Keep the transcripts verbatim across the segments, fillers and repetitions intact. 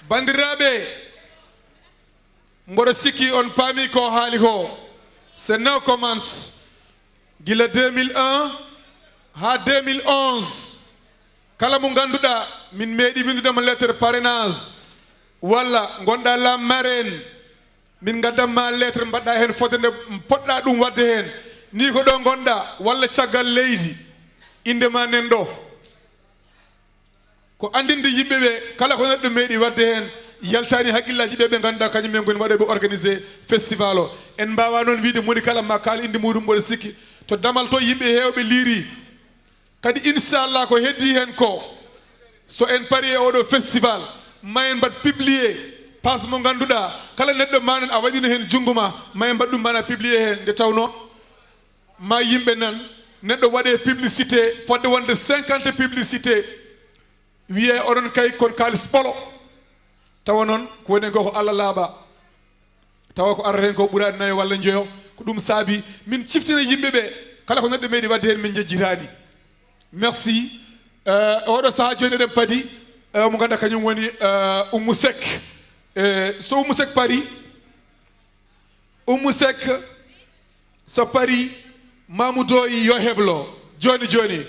Banndiraaɓe, mboɗo sikki on paami ko haali ko. C'est no comment. Gila deux mille un haa deux mille onze, kala mo ngannduɗaa min meeɗi winndudema lettre parrainage, walla ngonɗaa la marraine, min ngaddan ma lettre, mbaɗɗa heen fodde nde poɗɗa ɗum waɗde heen. Ni ko ɗo ngonɗaa, walla caggal leydi, innde ma nan ɗo. Ko anndinde yimɓe ɓe, kala ko neɗɗo meeɗi waɗde heen, yaltaani hakkillaaji ɓe, ɓe ngannduɗaa kañum en ngoni waɗooɓe organisé festival o. En mbaawaa noon wiyde moni kala ma kaal innde muɗum, mboɗo sikki to damal to yimɓe heewɓe liiri. Kadi inchallah ko heddii heen ko, so en parii e oɗo festival, ma en mbaɗ publié page mo ngannduɗaa kala neɗɗo ma nan a waɗino heen junngo ma, ma en mbaɗ ɗum mana publié heen nde tawnoo ma yimɓe nan, neɗɗo waɗe publicité fodde wonde cinquante publicité, wiyee oɗon kay kon kaalis ɓolo, tawa noon ko woni ko ko Allah laaɓa, tawa ko arata heen ko ɓuraani nayo walla njoyo. Ko ɗum saabi min ciftina yimɓe ɓe, kala ko neɗɗo meeɗi waɗde heen min njejjitaani. Merci. Eh, oɗo sahaa jooni eɗen padi, eh, mo ngannduɗaa kañum woni, eh, Oumou Seck. Eh, so Oumou Seck parii, Oumou Seck so parii, Mamoudou yo heblo jooni jooni.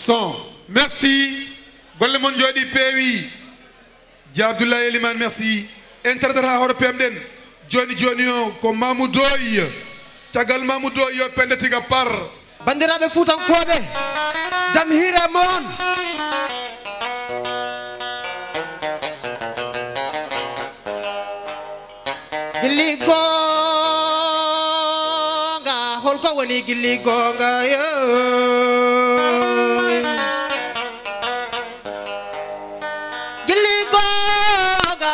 Son. Merci. Golle mon njooɗi peewi. Dia Abdoulaye Elimane, merci. En tardat haa hoto peemɗen. Jooni jooni o ko Mamou Doy. Caggal Mamou Doy yo pende tiga par. Banndiraaɓe Fuutankooɓe, jam hiire mon. Gilli goonga, holko woni gilli goonga yo? Gilli goonga,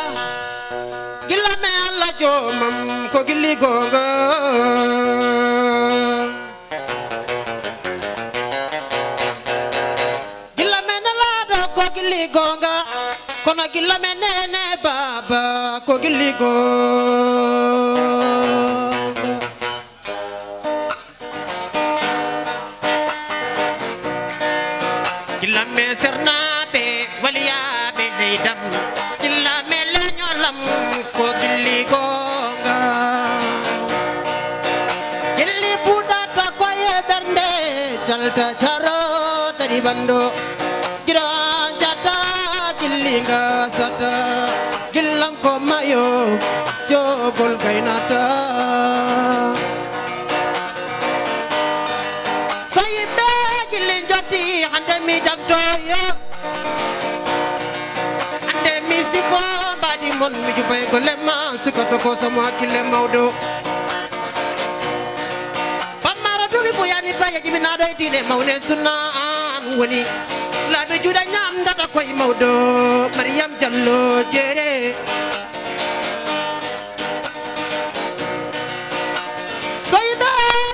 gilla me Allah joomam ko gilli goonga. Gilla men nelaaɗo ko gilli goonga, kono gilla men neene baaba ko gilli goonga. Gilla men sernaaɓe waliyaaɓe leydam, gilla men leñolam ko gilli goonga. Gilli buɗata ko e ɓernde, jalta jaro dari banndo. Giɗo jata gilli nga sata, gillam ko mayo, jogol gaynata. So yimɓe gilli njotti, hannde mi jagtoyo. Hannde mi sifo mbaadi mon, mi jubay golle ma, suka toko somo hakkille mawɗo. Pammaro duuɓi fo yani paye jibinaaɗo e diine mawne sunna an woni. Laaɓi juuɗe ñamdata koye mawɗo Mariam Diallo jeere. So yimɓe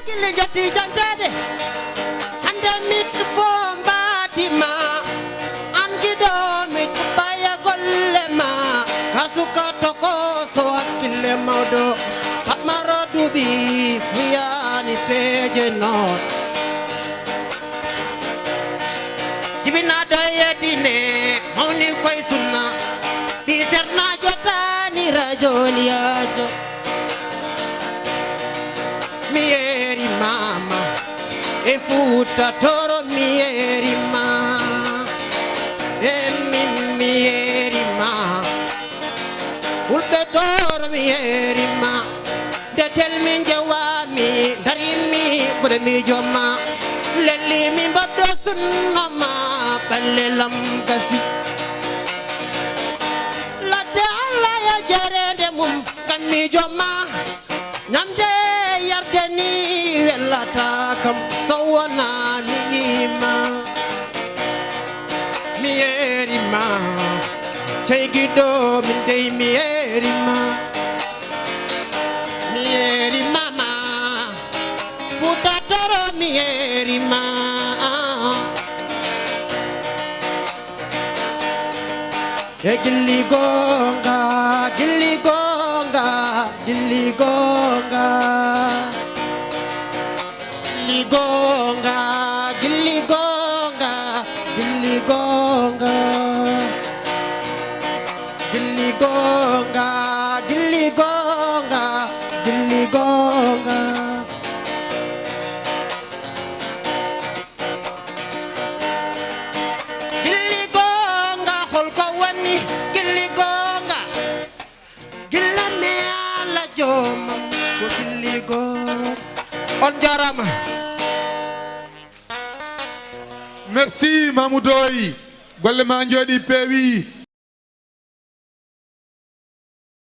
gilli njotti janteede, hannde mi fo mbaatima, an giɗo mi jubba e golle ma, ka suka toko so hakkille mawɗo, Pammaro duuɓi fiyani peeje noon. Jibinaaɗo e diine, mawni koye sunna, ɓii sernaajo taani rajo liyaajo. Mi yeeri mama e Fuuta Tooro, mi yeeri ma. E min mi yeeri ma. Fulɓe Tooro, mi yeeri ma. Nde telmi njewami, darimi, ɓure mi joma. Lelli mi mboɗɗo sunno ma, ɓalle lam gasi. Ladde Allah e jereende mum, ngam mi joma. Ñamde yarde ni wellata kam, so wona mi yima. Mi yeeri ma, sey giɗo min dey mi yeeri ma. Mi yeeri mama, Fuuta Tooro mi yeeri ma. E gilli goonga, gilli goonga, gilli goonga. Gilli goonga, gilli goonga, gilli goonga. Gilli goonga, gilli goonga, gilli goonga. Gilli goonga, holko woni gilli goonga? Gilla mi Allah joomam ko gilli goonga. On jaaraama. Merci Mamoudou Doy. Golle ma njooɗi peewi.